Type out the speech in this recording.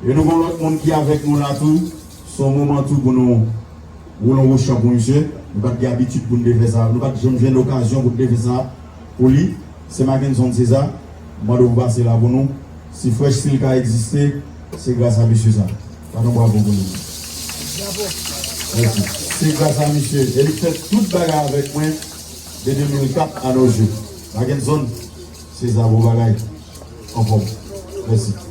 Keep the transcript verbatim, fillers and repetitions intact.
E nou gen yon lòt moun ki avèk nou la tou. Se yon moman tou pou nou woule yon wouchan pou misye. Nou pa t gen abitid pou nou te fè sa. Nou pa t janm jwenn okazyon pou nou te fè sa pou li. Se Mackenson César. M mande w pou pase la pou nou. Si Fresh Style ka egziste, se gras a mesye sa. Bat yon bravo pou li. Mèsi. Se gras a misye. E li k fè tout bagay avèk mwen de de mil kat à nos jours. Mackenson César, bon bagay. Anfòm. Mèsi.